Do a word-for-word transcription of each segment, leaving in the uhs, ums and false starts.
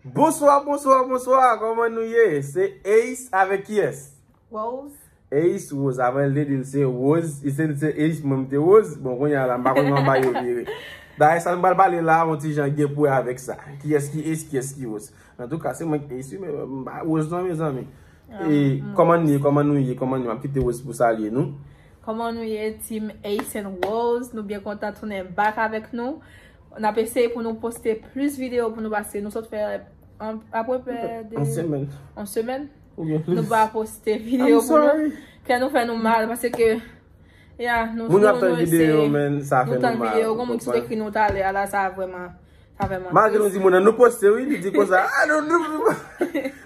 Bonswa, bonswa, bonswa, kòman nou ye? Se Ace avèk kiyès? Rose. Ace Rose, avan l te di l se Rose, li se, se Ace, mwen m te Rose. Bon, kounye a la, m pa konn kòman bagay yo vire. Dayè, sa nou pral pale la, yon ti jan gen pou wè avèk sa. Kiyès ki Ace, kiyès ki Rose. Antouka, se mwen ki Ace, wi, men m pa Rose non, mezanmi. E, kòman nou ye, kòman nou ye, kòman nou ye? M ap kite Rose pou salye nou. Kòman nou ye, Team Ace and Rose? Nou byen kontan tounen back avèk nou. N ap eseye pou nou poste plis videyo pou nou pase. Nou sot fè an- apeprè de Yon semèn. Yon semèn. Ou gen Nou plis. Pa poste videyo I'm pou nou. Sorry. Kè nou fè nou mal, paske ke, yeah, nou, Moun yo ap nou, tann nou, videyo, se- men sa fè nou tann nou mal. Videyo, Ou gon moun ki konprann? Ekri nou talè a la, sa vrèman, sa vrèman. Malgre nou Tris. Di moun nan, nou poste, wi, li di konsa, ah, nou, nou,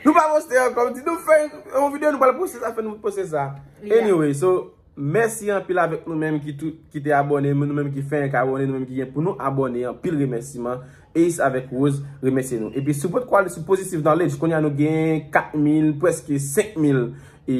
nou pa poste ankò, m di, nou fè yon videyo, nou pral poste, sa fè nou poste sa. Yeah. Anyway, so, mèsi anpil avèk nou menm ki tou, ki te abòne, nou menm ki fenk abòne, nou menm ki gen pou nou abòne, anpil remèsiman. Ace avèk Rose, remèsye nou. Epi, sou pot kwale sou Positive Knowledge, kounye a nou gen kat mil, prèske senk mil e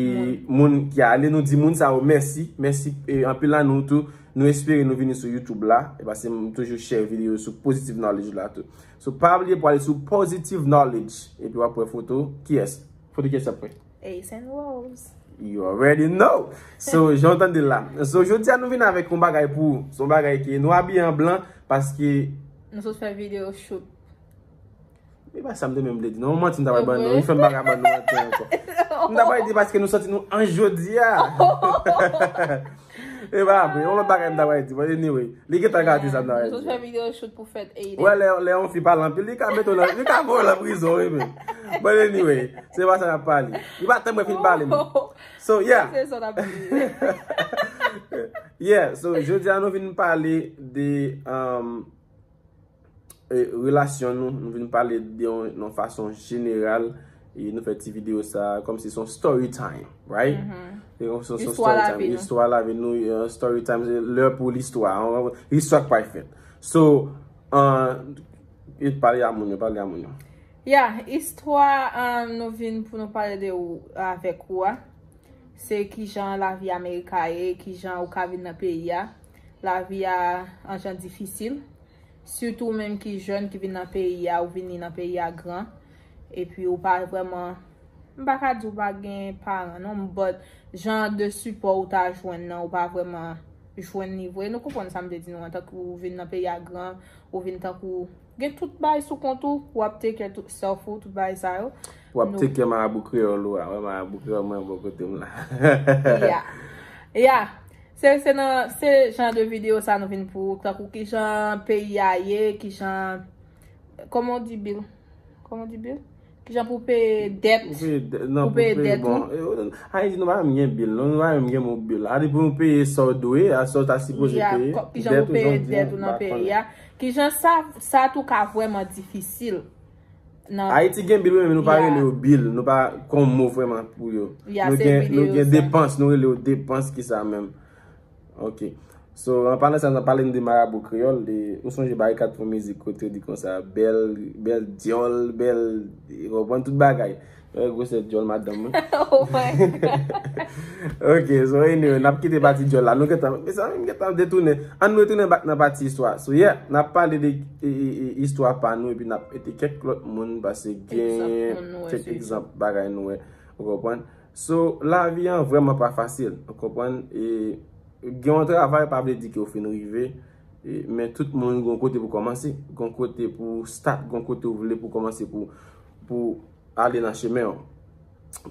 moun ki ale. Nou di moun sa yo mèsi. Mèsi e anpil a nou tou. Nou espere nou vini sou YouTube la. E paske m toujou share videyo sou Positive Knowledge la tou. So, pa bliye pou ale sou Positive Knowledge. Epi w ap wè foto. Kiyès? Foto kiyès ap wè? Ace and Rose. You already know. So, jan w tande la. So, jodi a nou vin avèk yon bagay pou ou. Se yon bagay ki nou abiye an blan paske Nou sot fè videyo shoot. E pa sa m te menm vle di. Non, manti m ta bay ban nou. Li fè m pa ka ban nou manti ankò. M ta bay di paske nou santi nou an jodi a. E pa vre, yon lòt bagay m ta bay di. But anyway, li gentan gate sa m ta bay Nou sot di. Fè videyo shoot pou fèt Aiden. Wè, lè, lè yon fi pale anpil, li ka mete w nan, li ka voye w nan prizon, wi, men. But anyway, se pa sa n ap pale. Li pa tann mwen fin pale, men. So, yeah. Se sa n ap di. Yeah, so, jodi a nou vin pale de, um, e, relasyon nou, nou vin pale de yon, yon fason jeneral, e nou fè ti videyo sa, kòmsi se yon story time, right? Se yon, se yon Istwa story lavi time, nou. Istwa lavi nou, e, story time, se lè pou listwa, yon, listwa k pral fèt. So, uh, e pale a moun yo, pale a moun yo. Ya, istwa, um, nou vin pou nou pale de ou, avèk ou a. Se kijan lavi Amerika ye, kijan ou ka vin nan peyi a. Lavi a an jan difisil. Sitou ou menm ki jèn ki vin nan peyi a, ou vini nan peyi a gran. Epi ou pa vrèman, m pa ka di ou pa gen paran non, but jan de sipò ou ta jwenn nan, ou pa vrèman jwenn li vre. Nou konprann sa m te di nou an, tankou ou vin nan peyi a gran, ou vin tankou gen tout bagay sou kont ou, w ap take care tout self ou, tout bagay sa yo. W ap take care marabou kreyòl ou a, wè marabou kreyòl mwen bò kote m la. Ya. Ya. Se, se nan, se jan de videyo sa nou vin pou, tankou kijan peyi a ye, kijan, kòman w di bil? Kòman w di bil? Kijan pou peye dèt? Pou peye dèt, non, Pou peye dèt bon, ou? E, Ayiti nou pa menm gen bil, non, nou pa menm gen mo bil. A depi ou peye sa w dwe, a sa w ta sipoze Ya, peye. kò- kijan pou peye dèt ou nan peyi a? Kijan sa, sa tou ka vrèman difisil? Nan Ayiti gen bil, wi, men nou pa Ya. Rele yo bil, nou pa kon mo vrèman pou yo. Ya, Nou se gen, videyo nou gen sa. Depans, nou rele yo depans ki sa menm. Ok. So, an palan sa, nan pale de marabou kreyòl, de, ou sonje Barikad fè yon mizik kote yo di konsa, bèl, bèl dyòl, bèl, ou konprann tout bagay. Wè, gwosè dyòl madanm mwen. Oh my God. Ok, so anyway, n ap kite pati dyòl la. Nou gentan, mezanmi, m gentan detounen. Ann nou retounen back nan pati istwa. So, yeah, n ap pale de e, e, e, istwa pa nou, epi n ap mete kèk lòt moun, paske gen Egzanp moun nou wè kèk sou egzanp bagay nou wè. Ou konprann? So, lavi an vrèman pa fasil. Ou konprann? E, gen yon travay pa vle di ke w fin rive. E, men tout moun gon kote pou kòmanse. Gon kote pou start, gon kote w vle pou kòmanse pou, pou ale nan chemen w.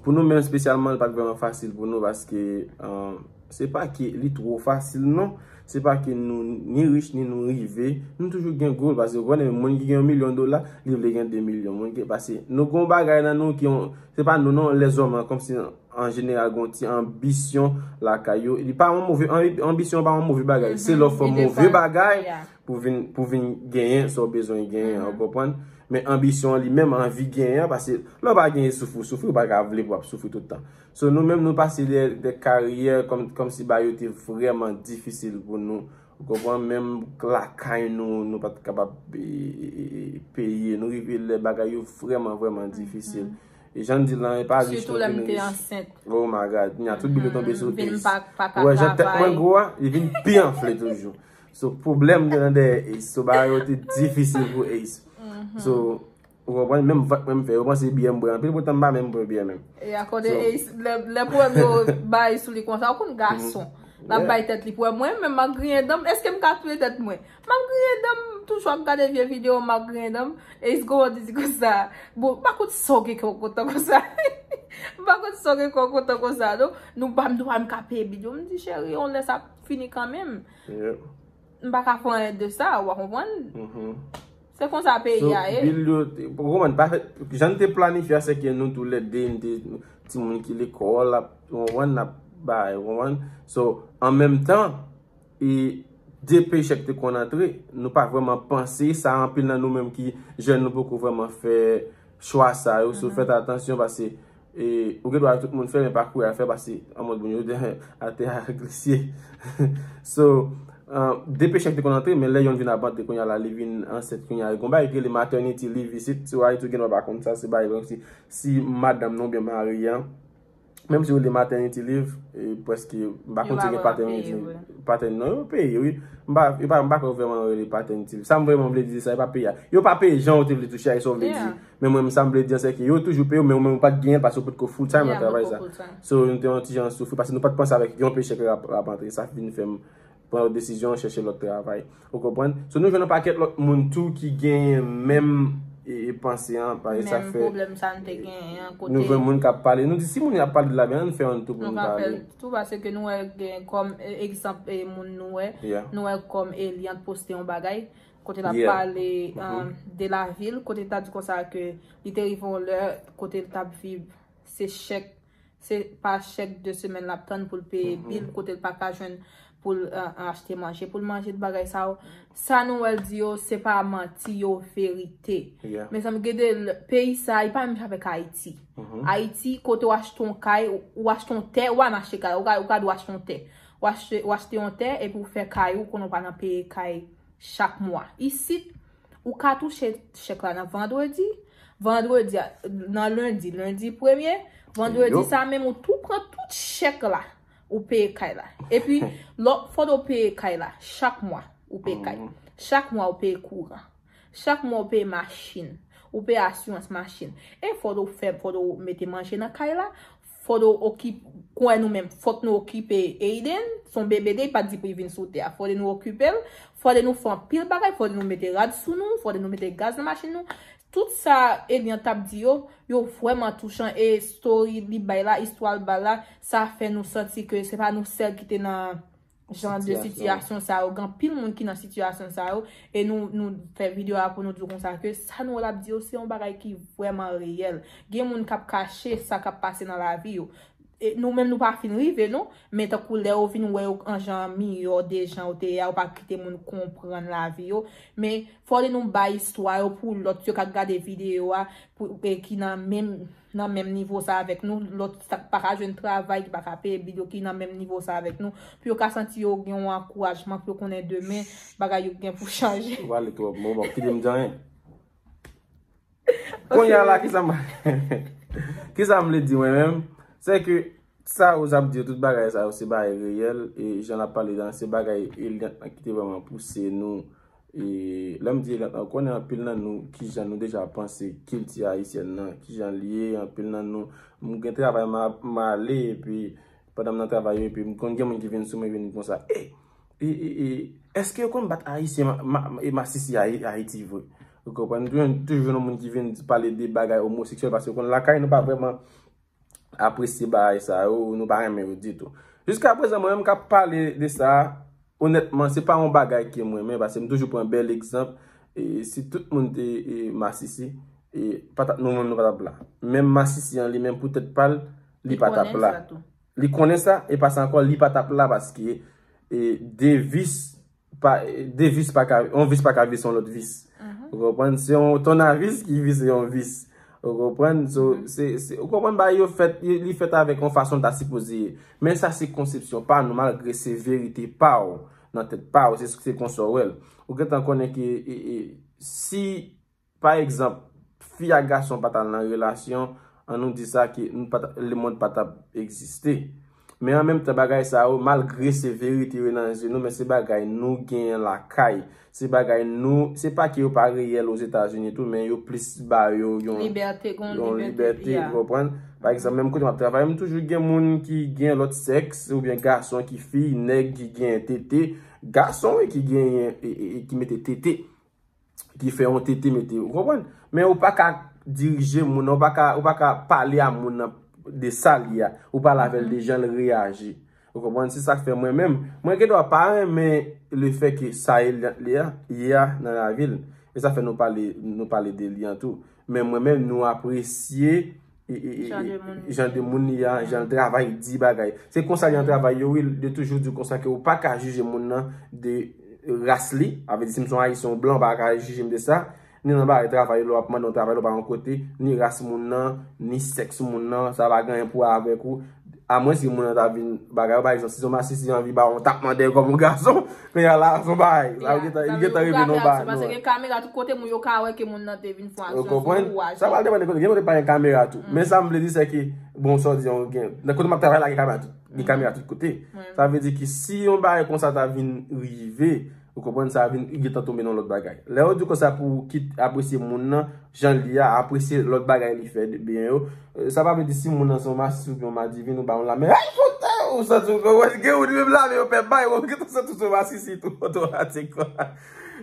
Pou nou menm espesyalman, li pa t vrèman fasil pou nou paske, uh, se pa ke li twò fasil non. Se pa ke nou ni rich ni nou rive. Nou toujou gen goal paske ou konnen moun ki gen yon milyon dola, li vle gen de milyon. Moun ki, paske nou gon bagay nan nou ki yon, se pa nou non, lèzòm an, kòmsi an jeneral gon ti anbisyon lakay yo. Li pa yon move, anbi- anbisyon pa yon move bagay. Se lè w fè move bagay pou vin, pou vin genyen sa w bezwen genyen, ou konprann? Men anbisyon an li menm, anvi genyen an, paske lè w pa genyen soufri, w soufri, ou pa ka vle pou w ap soufri tout tan. So, nou menm, nou pase de, de karyè kòm, kòmsi bagay yo te vrèman difisil pou nou. Ou konprann? Menm lakay nou, nou pa t kapab e, e, e, e, peye. Nou rive lè bagay yo vrèman, vrèman difisil. E jan n di l lan, e pa rich Sitou nou lè m vin te rich. Ansent. Oh my God. Nya tout bil yo tonbe sou Vin Ace. pa, pa ka Ou wè jan tèt mwen travay. Gwo a, li vin pi anfle toujou. So, pwoblèm de nan dèyè Ace. So, bagay yo te difisil pou Ace. So, Ou konprann? Menm vant mwen m fè, yo panse byè m bwè anpil, poutan m pa menm bwè byè menm. E akòde, so, e, lè, lè pwoblèm yo bay sou li konsa, ou konn gason. L ap bay tèt li pwoblèm. Mwen menm, m ap griyen dan m. Èske m ka touye tèt mwen? M ap griyen dan m, toujou ap gade vye videyo, m ap griyen dan m. E Ace Gowon di konsa. Bon, m pa konn sa w gen kè w kontan konsa. M pa konn sa w gen kè w kontan konsa, non. Nou ba m dwa m ka peye bil yo. M di, cheri, yon lè sa ap fini kanmenm. M pa ka fè anyen de sa, w a konprann? Se konsa peyi a ye. Bil yo, ou konprann, pa fèt, jan n te planifye a, se ke nou toulède, n te timoun ki lekòl, ap, ou konprann, n ap bay, ou konprann? So, an menm tan, e de pechèk te konn antre, nou pa vrèman panse sa, anpil nan nou menm ki jèn, nou poko vrèman fè chwa sa yo, so fèt atansyon, paske e, ou gen dwa tout moun fè, men pa kouri al fè, paske an mòd moun yo atè a glise. So, de pechèk te konn antre, men lè yonn vin ap antre, kounye a la, li vin ansent, kounye a, gon bagay ki rele maternity leave isit, si w Ayiti, ou gen dwa pa konn sa, se bagay kòmsi, si madanm nan oubyen mari an, menm si yo rele maternity leave, e, prèske, m pa konn si gen patènite, patènite, non, yo peye, wi. M pa, yo pa, m pa kwè vrèman yo rele patènite leave. Sa m vrèman vle di, se sa, yo pa peye a. Yo pa peye jan yo te vle touche a, e sa w vle di. Men mwen, sa m vle di an, se ke yo toujou peye w, men ou menm ou pa t genyen l, paske ou potko full time nan travay sa. So, nou te yon ti jan soufri, paske nou pa t panse avèk yon pechèk k ap, ap antre. Sa vin fè m pran yon desizyon, chèche lòt travay. Ou konprann? So, nou jwenn yon pakèt lòt moun tou ki genyen menm, e, e panse an, paske sa fè nou jwenn moun k ap pale. Nou di, si moun yo ap pale de la, men ann fè yon tou pou nou pale. Tou, paske nou wè gen kòm, e, egzanp, e, moun nou wè, nou wè kòm Eliante poste yon bagay, kote l ap pale, um, de lavil, kote l ta di konsa ke li te rive yon lè kote l t ap viv, se chèk, se pa chèk de semèn l ap tann pou l peye bil, kote l pa ka jwenn pou l, uh, achte manje pou l manje, tout bagay sa yo. Sa nou wè l di yo, se pa manti, yo verite. Mezanmi, gade peyi sa, li pa menm jan avèk Ayiti. Ayiti, kote w achte yon kay, ou achte yon tè, ou pa menm achte kay, ou ka, ou ka di w achte yon tè. Ou achte, ou achte yon tè, epi ou fè kay ou, konnen w pa nan peye kay chak mwa. Isit, ou ka touche chèk la nan vandredi, vandredi a, nan lendi, lendi premye, vandredi sa menm ou tou pran tout chèk la, ou peye kay la. Epi, lòt fòde w peye kay la, chak mwa, ou peye kay. Chak mwa, ou peye kouran. Chak mwa, ou peye machin. Ou peye asirans machin. E fòde w fè, fòde w mete manje nan kay la, fòde w okip, kwè nou menm, fòk nou okipe Aiden, se yon bebe de, li pa t di pou li vin sou tè a. Fòde nou okipe l, fòde nou fè anpil bagay, fòde nou mete rad sou nou, fòde nou mete gaz nan machin nou. Tout sa Eliante t ap di yo, yo vrèman touchan e story li bay la, istwa l bay la, sa fè nou santi ke se pa nou sèl ki te nan jan de sitiyasyon sa yo. Gen anpil moun ki nan sitiyasyon sa yo. E nou, nou fè videyo a pou nou di w konsa ke sa nou wè l ap di yo, se yon bagay ki vrèman reyèl. Gen moun k ap kache sa k ap pase nan lavi yo. E nou menm nou pa fin rive non, men tankou lè yo vin wè yo an jan miyò de jan yo te ye a, yo pa kite moun konprann lavi yo. Men fòde nou bay istwa yo pou lòt yo k ap gade videyo a, pou, e ki nan menm, nan menm nivo sa avèk nou, lòt sa k pa ka jwenn travay, ki pa ka peye bil yo, ki nan menm nivo sa avèk nou, pou yo ka santi yo gen yon ankourajman, pou yo konnen demen, bagay yo gen pou chanje. Ou pale twòp, bon, bon, kite m di anyen. Kounye a la, kisa m, kisa m vle di mwen menm, se ke sa yo ap di yo, tout bagay sa yo, se bagay reyèl, e jan l ap pale la, se bagay Eliante lan ki te vrèman pouse nou. E lè m di Eliante lan, ou konnen anpil nan nou, kijan nou deja panse kilti ayisyèn nan, kijan l ye, anpil nan nou, m gen travay m ap, m ale, epi pandan m nan travay yo, epi m konn gen moun ki vin sou mwen, vin konsa, e, e, e, e, èske yo konn bat ayisyen ma, ma, e masisi Ayi-, Ayiti vre? Ou konprann? Toujou, toujou gen moun ki vin pale de bagay omoseksyèl, paske yo konn lakay nou pa vrèman apresye bagay sa yo, nou pa renmen yo ditou. Jiska prezan, mwen menm k ap pale de sa, onètman, se pa yon bagay ke mwen renmen, paske m toujou pran bèl egzanp, e, si tout moun te, e, masisi, e, pa t ap, nou menm nou pa t ap la. Menm masisi an li menm pou tèt pa l, li pa t ap la. Li konnen sa, e pa sa ankò, li pa t ap la paske, e, de vis pa, de vis pa ka, yon vis pa ka vise yon lòt vis. Ou konprann? Se yon tonavis ki vise yon vis. Ou konprann? So, se, se, ou konprann bagay yo fèt, li, li fèt avèk yon fason l ta sipoze ye. Men sa se konsepsyon pa nou, malgre se verite pa w, nan tèt pa w, se, se konsa w wè l. Ou gentan konnen ke, e, e, si pa egzanp, fi ak gason pa t al nan relasyon, ann nou di sa ke nou pa t, lemonn pa t ap egziste. Men an menm tan, bagay sa yo, malgre se verite yo nan zye nou, men se bagay nou genyen lakay. Se bagay nou, se pa ke yo pa reyèl Ozetazini tou, men yo plis ba yo yon, Libète, gon yon libète, libète, ya. Ou konprann? Pa egzanp, menm kote m ap travay, m toujou gen moun ki gen lòt sèks, oubyen gason ki fi, nèg ki gen tete, gason wi ki genyen, e, e, e, ki mete tete, ki fè yon tete mete, ou konprann? Men ou pa ka dirije moun nan, ou pa ka, ou pa ka pale a moun nan de sa li a, ou pale avè l de jan l reyaji. Ou konprann? Se sa k fè mwen menm, mwen gen dwa pa renmen lefèke sa Eliante li a, ye a nan lavi l. E sa fè nou pale, nou pale de li an tou. Men mwen menm, nou apresye e, e, e, Jan de e, moun li jan de moun li a, jan l travay, di bagay. Se konsa li an travay yo, wi, yo toujou di konsa ke ou pa ka jije moun nan de ras li. Avè di, si m se yon Ayisyen, yon blan, ou pa ka jije m de sa. Ni nan bagay travay, lè w ap mande yon travay, lè w pa yon kote, ni ras moun nan, ni sèks moun nan, sa pa gen anyen pou wè avèk ou. Amwens si moun nan ta vin bagay, pa egzanp, si se yon masisi anvi ba w, w t ap mande l kòm yon gason, men la, se yon bagay. Sa, li gentan, li gentan rive nan bagay. Paske gen kamera tout kote, moun yo ka wè ke moun nan te vin fè yon Ou aksyon konprann? sou ou a. Sa pral depann de kote. Gen kote pa gen kamera tou. Men sa m vle di, se ke, bon, sa w di, yon gen, nan kote m ap travay la, gen kamera tout, gen kamera tout kote. Sa vle di ke si yon bagay konsa ta vin rive, ou konprann, sa vin gentan tonbe nan lòt bagay. Lè yo di konsa pou w kit apresye moun nan, jan li a, apresye lòt bagay li fè de byen yo, eh, sa pa vle di si moun nan se yon masisi oubyen yon madivin, ou ba yon lamen, ay, fout, ou santi w konprann, gen ou li menm lamen yo pè bay, ou gentan santi w se yon masisi tou, otomatikman.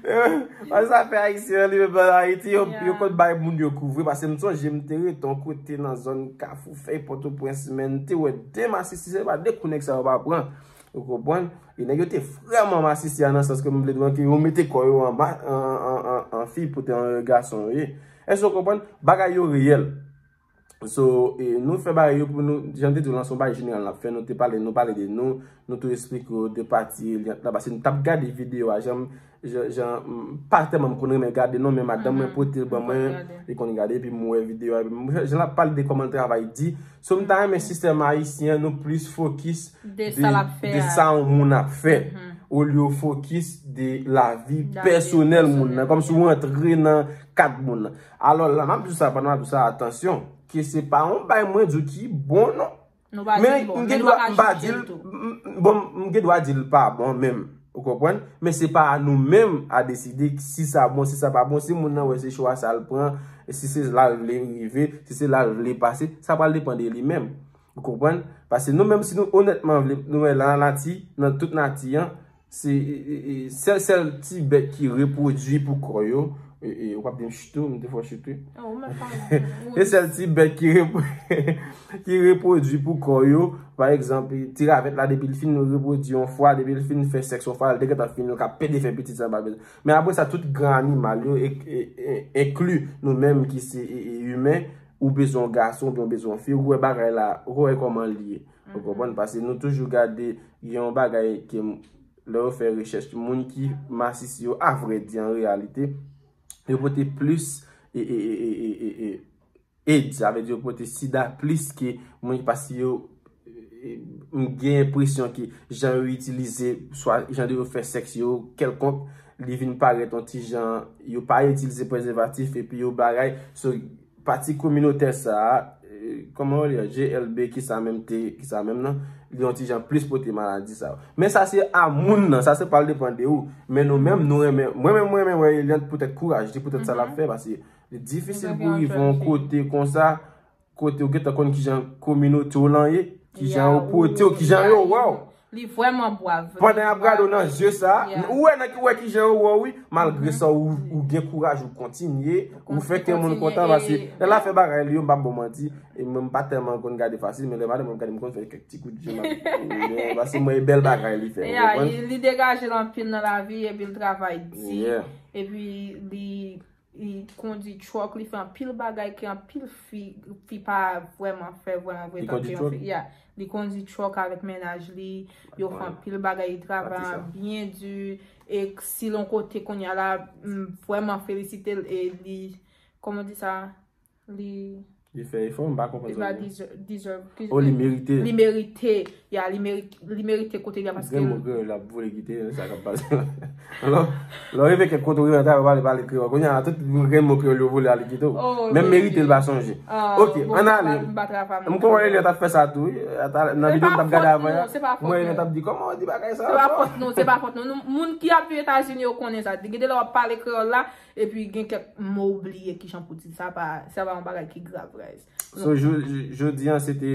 Paske sa fè Ayisyen li menm nan Ayiti, yo, yo konn bay moun yo kou vre, paske m sonje m te rete yon kote nan zòn Kafou Fèy, Pòtoprens, men m te wè de masisi, se pa de kou nèg sa yo pa pran. Ou konprann? E nèg yo te vrèman masisi a nan sans ke m vle di w ke yo mete kò yo an, ma- an, an, an, an fi pou te an gason yo ye. Èske w konprann? Bagay yo reyèl. So, e, nou fè bagay yo pou nou, jan m te di w lan, se yon bagay jeneral n ap fè, nou te pale, nou pale de nou, nou tou esplike w de pati Eliante la, paske nou t ap gade videyo a, jan, jan, jan, m pa tèlman m konn renmen gade non, men madanm mwen pote l ban mwen, li konn gade, epi m wè videyo a, epi m, jan l ap pale de kòman l travay di, so m ta renmen sistèm ayisyen an, nou plis fokis De sa l ap fè de a. Sa yon moun ap fè, olye w fokis de lavi pèsonèl moun nan, kòmsi w antre nan kad moun nan. Alò la, m ap di w sa, pandan m ap di w sa, atansyon, ke se pa yon bagay mwen di w ki bon non. Nou pa di li bon, men nou pa ka jije l tou. M, m, bon, m gen dwa di l pa bon menm, ou konprann? Men se pa a nou menm a deside si sa bon, si sa pa bon, si moun nan wè se chwa sa l pran, si se la l vle rive, si se la l vle pase, sa pral depann de li menm. Ou konprann? Paske nou menm, si nou onètman vle, nou wè la nati, nan tout nati an, se, e, e, e, sèl, sèl ti bèt ki repwodui pou kò yo, e, e, ou p ap di m chit tou, m te fò chit wi. Oh, ou menm pa. E sèl ti bèt ki rep- ki repwodui pou kò yo, pa egzanp, ti ravèt la, depi l fin repwodui yon fwa, depi l fin fè sèks yon fwa, l te gentan fini, l ka pede fè pitit san pa bezwen. Men apre sa, tout gran animal yo, e, e, e, enkli nou menm ki se, e, e, imen, ou bezwen yon gason, oubyen ou bezwen yon fi, ou wè bagay la, ou wè kòman l ye. Ou konprann? Paske nou toujou gade, gen yon bagay ke m- lè yo fè rechèch, moun ki masisi yo, a vrè di, an reyalite, yo pote plis, e, e, AIDS, sa vle di yo pote sida plis ke moun ki, paske yo, e, m gen enpresyon ke jan yo itilize, swa jan de yo fè sèks yo, kèlkonk, li vin parèt yon ti jan, yo pa itilize prezèvatif, epi yo bagay, so, pati kominotè sa a, e, kòman yo li a, G L B, ki sa menm te, ki sa menm nan, li yon ti jan plis pote maladi sa yo. Men sa se a moun nan, sa se pral depann de ou. Men nou menm, nou renmen, mwen menm, mwen renmen wè Eliante poutèt kouraj li, poutèt sa l ap fè, paske li difisil pou rive yon kote konsa, kote ou gentan konn kijan kominote w lan ye, kijan yo pote w, kijan yo wè w. Li vrèman brav. Pandan y ap gade w nan zye sa, ou wè nan ki, wè kijan yo wè w wi, malgre sa ou, ou gen kouraj, ou kontinye, ou fè kè moun kontan, paske lè l ap fè bagay li yo, m p ap ba w manti, e mwen m pa tèlman konn gade fasil, men lè madanm mwen ap gade m konn fè kèk ti kout je, m ap, men paske mwen e bèl bagay li fè, ou konprann? Li degaje l anpil nan lavi, epi l travay di, epi li Li kondi truck, li fè anpil bagay ke anpil fi, fi pa vrèman fè vrèman vre. Li kondi truck? Yeah. Li kondi truck avèk mennaj li, yo fè anpil bagay, li travay byen di, e si l yon kote kounye a la, m vrèman felisite l, e li, kòman di sa, li Li fè efò, m pa konprann sa w di. Deserve. Oh, li merite. Li merite. Ya, li merite, li merite kote li a paske. Grenn mo kreyòl la ap vole kite, sa k ap pase la. Lè w rive kèk kote w rive nan travay, w pale, pale kreyòl. Kounye a, tout grenn mo kreyòl yo vole ale kite w. Menm merite, l pa sonje. Ok, ann ale. M konprann Eliante ap fè sa tou, wi. Nan videyo m t ap gade avan a, m wè Eliante ap di, kòman w di bagay sa ankò? Se pa fòt nou, se pa fòt nou. Moun ki ap viv Etazini yo konnen sa. Gen de lè w ap pale kreyòl la, epi gen kèk mo w bliye kijan pou di l. Sa pa, sa pa yon bagay ki grav, guys. So, jodi a, se te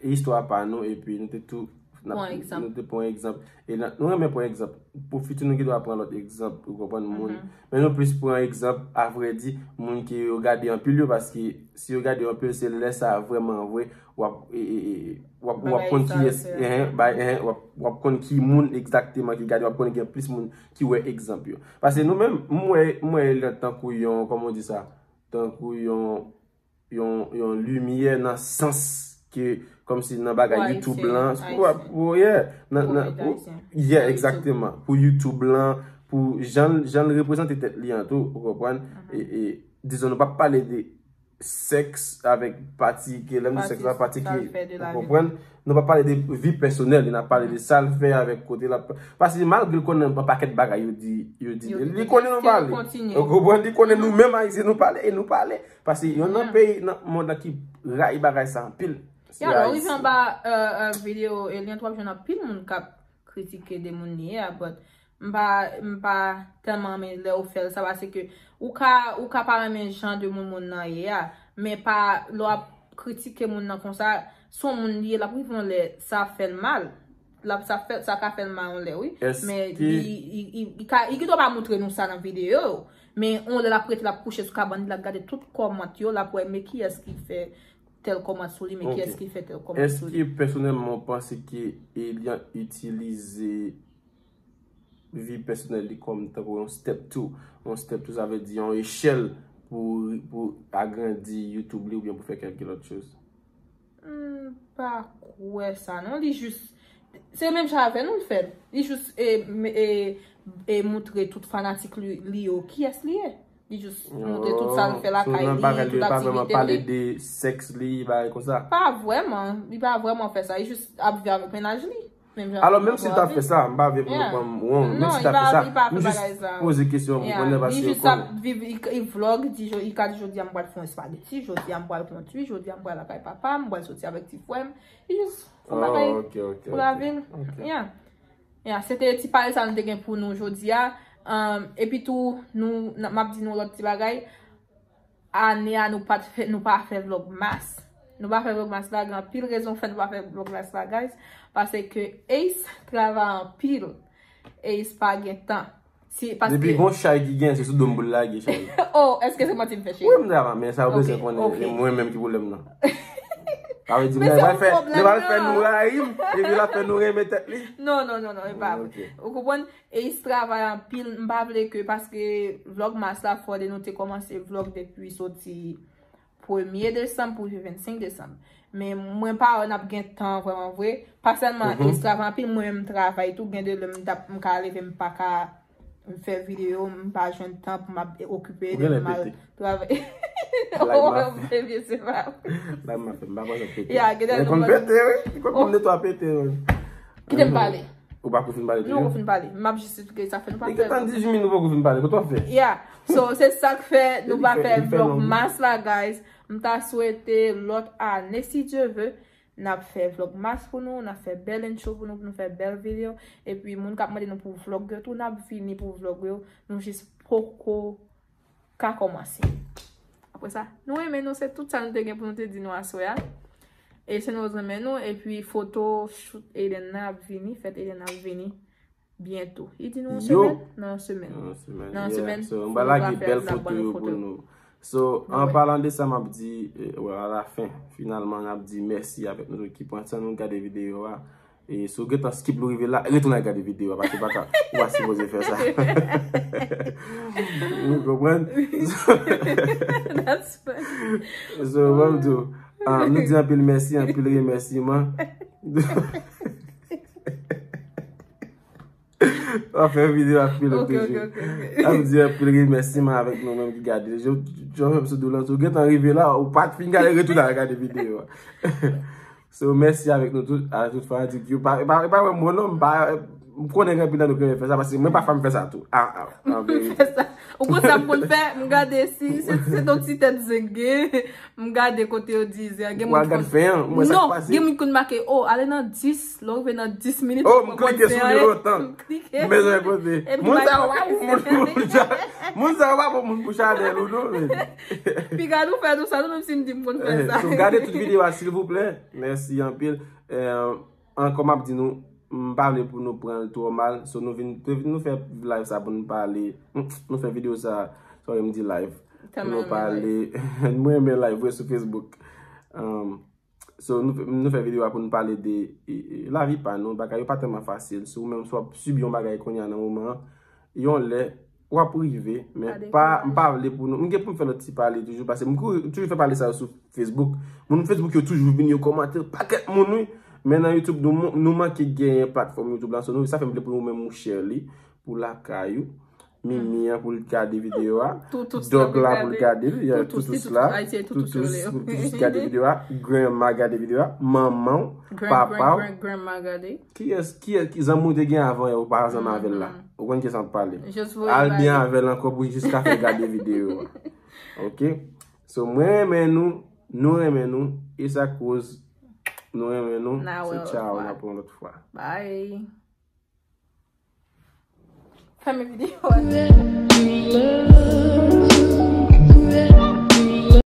istwa pa nou, epi nou te tou, nou te pran egzanp. E nou renmen pran egzanp. Pou fiti, nou gen dwa pran lòt egzanp, ou konprann, moun. Men nou plis pran egzanp, avrèdi, moun ke yo gade anpil yo, paske si yo gade anpil, se lè sa vrèman vre, w ap, w ap, w ap konn kiyès, w ap, w ap konn ki moun egzakteman ki gade, w ap konn gen plis moun ki wè egzanp yo. Paske nou menm, m wè, m wè Eliante tankou yon, kòman w di sa? Tankou yon, yon, yon limyè nan sans ke, kòmsi nan bagay YouTube lan. Yeah, nan, nan, yeah, egzakteman. Pou YouTube lan, pou jan, jan l reprezante tèt li an tou, ou konprann? E, e, dizon, nou p ap pale de sèks avèk pati ke, lè m di sèks la, pati ke, ou konprann? Nou pa pale de vi pèsonèl li, n ap pale de sa l fè avèk kote l ap. Paske malgre l konnen yon pakèt bagay yo di, yo di, li konnen nou pale. Ou konprann? Li konnen nou menm Ayisyen nou pale e nou pale. Paske yon nan peyi nan mond lan ki rayi bagay sa anpil, se Ayiti. Ya, lè w rive anba videyo Eliante, w ap jwenn anpil moun k ap kritike de moun li ye a, but m pa, m pa tèlman renmen lè w fè l sa, paske ou ka, ou ka pa renmen jan de moun moun nan ye a, men pa, lè w ap kritike moun nan konsa, se yon moun li ye, l ap rive yon lè, sa ap fè l mal. L ap, sa fè, sa ka fè l mal yon lè, wi. Men li, li, li, li ka, li gendwa pa montre nou sa nan videyo yo. Men yon lè l ap rete, l ap kouche sou kabann li, l ap gade tout kòmant yo, l ap wè men kiyès ki fè tèl kòmant sou li, men kiyès ki fè tèl kòmant sou li. Èske pèsonèlman w panse ke Eliante itilize vi pèsonèl li kòm tankou yon step to? Yon step to, sa vle di yon echèl pou, pou agrandi YouTube li oubyen pou fè kèlke lòt choz? M pa kwè sa non, li jis, se menm jan avè nou l fè l. Li jis e, e, e moutre tout fanatik li, li yo kiyès li ye. Li jis montre tout sa l fè lakay li, tout aktivite li. Nan bagay li, li pa vrèman pale de sèks li, bagay konsa. Pa vrèman, li pa vrèman fè sa. Li jis ap viv avèk mennaj li. Menm jan. Alò, menm si l ta fè sa, m pa vle pou nou pran m wrong. Menm si l ta fè sa, m jis poze kesyon pou konnen, paske ou konnen. Li jis ap viv, li, li vlog, di, li ka di, jodi a m pral fè yon espageti, jodi a m pral kondui, jodi a m pral lakay papa m, m pral soti avèk ti frè m. Li jis fè yon bagay pou lavi l. Yeah. Ya, se te ti pale sa nou te gen pou nou jodi a. Epi tou, nou, m ap di nou lòt ti bagay. Ane a, nou pa t fè, nou pa fè vlogmas. Nou pa fè vlogmas la, gen anpil rezon fè nou pa fè vlogmas la, guys. Paske Ace travay anpil. Ace pa gen tan. Depi gon chay ki gen, se sou do m pou l lage chay. Oh, èske se manti m fè, cheri? Wi, m travay, men sa ou bezwen konnen, e mwen menm ki pwoblèm nan. Sa vle di, nèg pral fè, nèg pral fè nou rayi m, epi l ap fè nou renmen tèt li. Non, non, non, non, e pa vre. Ou konprann? Ace travay anpil, m pa vle ke, paske vlogmas la, fòde nou te kòmanse vlog depi soti premye desanm pou rive vennsenk desanm. Men mwen pa wè n ap gen tan vrèman vre. Pasèlman Ace travay anpil, mwen menm m travay tou, gen de lè m t ap, m ka leve, m pa ka fè videyo, m pa jwenn tan pou m ap okipe de m al travay. Oh, bebe, se pa vre. Blag m ap fè, m pa panse ap pete. Ya, gen de lè nou konn pete, wi. Konn konn de twa pete, wi. Kite m pale. Ou pako fin pale toujou? Nou poko fin pale. M ap jis esplike sa k fè nou pa fè. Li gentan dizuit minit nou poko fin pale. Kote w ap fè? Yeah. So, se sa k fè nou pa fè vlogmas la, guys. M ta swete lòt ane, si Dye ve, n ap fè vlogmas pou nou, n ap fè bèl intro pou nou, pou nou fè bèl videyo. Epi, moun k ap mande nou pou vlog yo tou, n ap vini pou vlog yo. Nou jis poko ka kòmanse. Apre sa, nou renmen nou, se tout sa nou te gen pou nou te di nou aswè a. E se nou renmen nou, epi foto shoot Aiden nan ap vini, fèt Aiden nan ap vini byento. Li di nou yon semèn? Nan yon semèn. Nan yon semèn. Nan yon semèn, so, m pral lage bèl foto yo pou nou. So, an palan de sa, m ap di, e, well, alafen, finalman, n ap di mèsi avèk nou tout ki pran tan nou gade videyo a. E si w gentan skip li rive la, retounen al gade videyo a, paske w pa ka, ou pa sipoze fè sa. Ou konprann? That's funny. So, ban m di w, ah, nou di anpil mèsi, anpil remèsiman. W ap fè videyo ak Pilo toujou. M ap di anpil remèsiman avèk nou menm ki gade. Jan m sot dou lan, si w gentan rive la, ou pa t fin gade, retounen al gade videyo a. So, mèsi avèk nou tout, a tout fanatik yo. Pa, pa, pa wè m bon non, m pa, m konnen gen anpil nan nou ki renmen fè sa, paske mwen pafwa m fè sa tou. Ah, ah, an verite. Ou konn sa m konn fè, m gade si se se ton ti tèt zenglen, m gade kote yo di zè, gen moun ki konn. Non, gen moun ki konn make, oh, ale nan dis, lè w rive nan dis minit. Oh, m klike sou li lontan. M klike. M bezwen kote. Moun sa yo pa bon moun pou moun. Moun sa yo pa bon moun pou chanèl ou non, men. Piga nou fè nou sa, nou menm si m di m konn fè sa. So, gade tout videyo a, silvouplè. Mèsi anpil. Ankò m ap di nou, m pa vle pou nou pran l twò mal. So, nou vin, nou fè live sa pou nou pale. Nou fè videyo sa, sorry, m di live. Pou nou pale. Mwen renmen live, vre, sou Facebook. So, nou fè videyo a pou nou pale de lavi pa nou, bagay yo pa tèlman fasil. Si ou menm, si w ap sibi yon bagay kounye a nan moman an, yon lè, w ap rive, men pa, m pa vle pou nou, m gen pou m fè lòt ti pale toujou, paske m toujou fè pale sa yo sou Facebook. Moun Facebook yo toujou vin, yo kòmante, pakèt moun, wi. Men nan YouTube, nou manke genyen platfòm YouTube la, so nou, sa fè m vle pou nou menm ou share li, pou lakay ou. Mimi an pou l gade videyo a. Dòg la pou l gade l. Toutous la. Toutous pou toutous gade videyo a. Granma gade videyo a. Manman w. Papa w. Kiyès, kiyès, ki zanmi w te gen avan yè ou pa zanmi avè l la? Ou konn kiyès m ap pale. Al byen avè l ankò pou jiska fè l gade videyo a. Ok? So, mwen renmen nou, nou renmen nou, e sa koz nou renmen nou. Se tchaw, n ap wè yon lòt fwa. Fèmen videyo a.